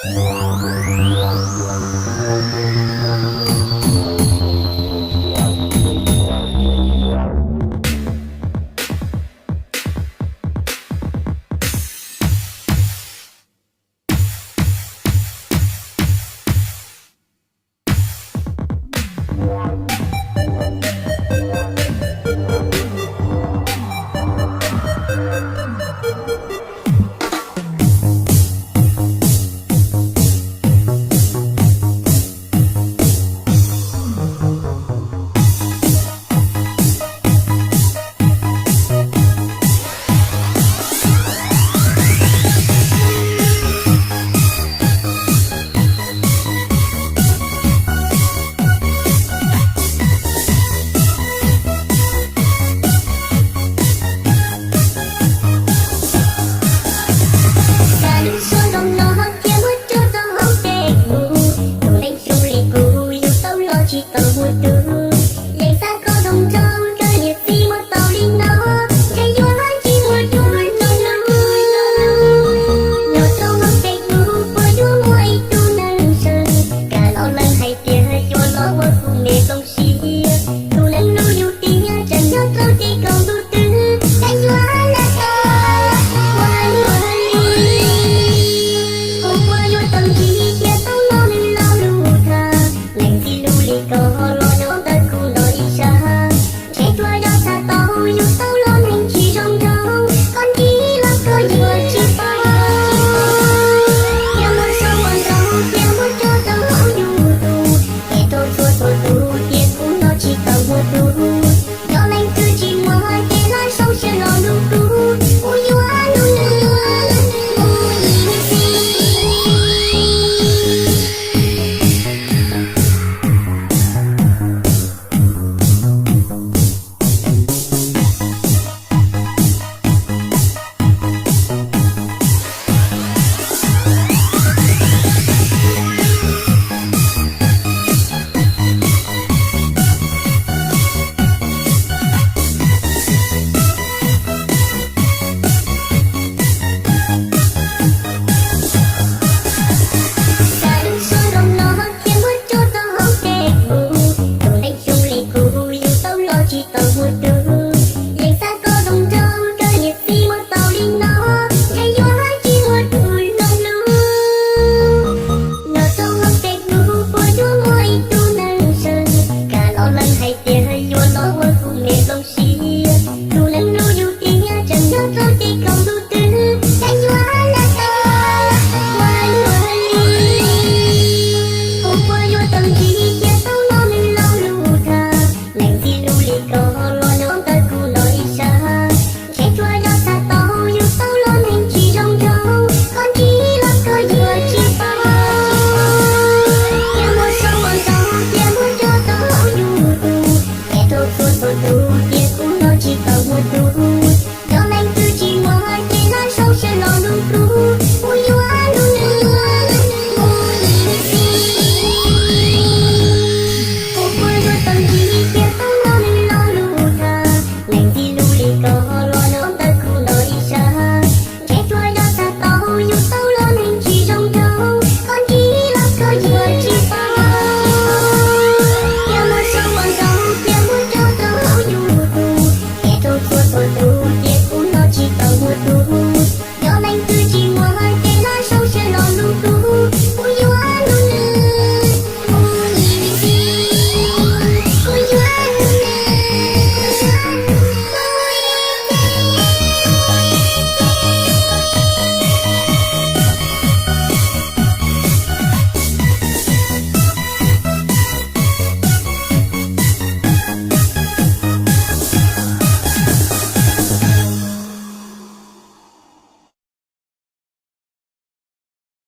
Lub suab zoo no thiaj muab tso rau hauv Facebook, tus neeg zoo li kuv yus tau los tsis tau muaj tus. Yeej xav kom zoo nraug kawg niam txiv muaj tau li no, ntshe yuav tsis muaj tus zoo li no. Nyob rau hauv Facebook puas yuav muaj ib tug neeg zoo, kam los lees hais tias yuav los ua kuv me zoo siab. Tus neeg lub yus tiag tseem nyob rau tim kaum ntuj twg, koj yuav lam tau ua luaj li. Kuv puas yuav tau ntsib thiab tau hnov nws lo lus tham, leej txiv lub li koj los nyob ntawm kuv no ib sab. Ntshe tsuas yog txhais tau yus tau los neeg tsis zoo nraug, koj ntsib los koj yuav tsis paub. Thiab muab sau ua nraug thiab muab tso rau hauv YouTube, qhia rau txhua txhua tus tias kuv no tsis tau muaj tus. Cov neeg twg tsis muaj ces lawv sau siab los nug kuv, kuv yuav nug nws mus ib txhis. Xav lub suab zoo no thiaj muab tso rau hauv Facebook, tus neeg zoo li kuv yus tau los tsis tau muaj tus. Yeej xav kom zoo nraug kawg niam txiv muaj tau li no, ntshe yuav tsis muaj tus zoo li no. Nyob rau hauv Facebook puas yuav muaj ib tug neeg zoo, kam los lees hais tias yuav los ua kuv me zoo siab. Tus neeg lub yus tiag tseem nyob rau tim kaum ntuj twg, koj yuav lam tau ua luaj li. Kuv puas yuav tau ntsib thiab tau hnov nws lo lus tham, leej txiv lub li koj los nyob ntawm kuv no ib sab. Ntshe tsuas yog txhais tau yus tau los neeg tsis zoo nraug, koj ntsib los koj yuav tsis paub. Thiab muab sau ua nraug thiab muab tso rau hauv YouTube, qhia rau txhua txhua tus tias kuv no tsis tau muaj tus. Cov neeg twg tsis muaj ces lawv sau siab los nug kuv,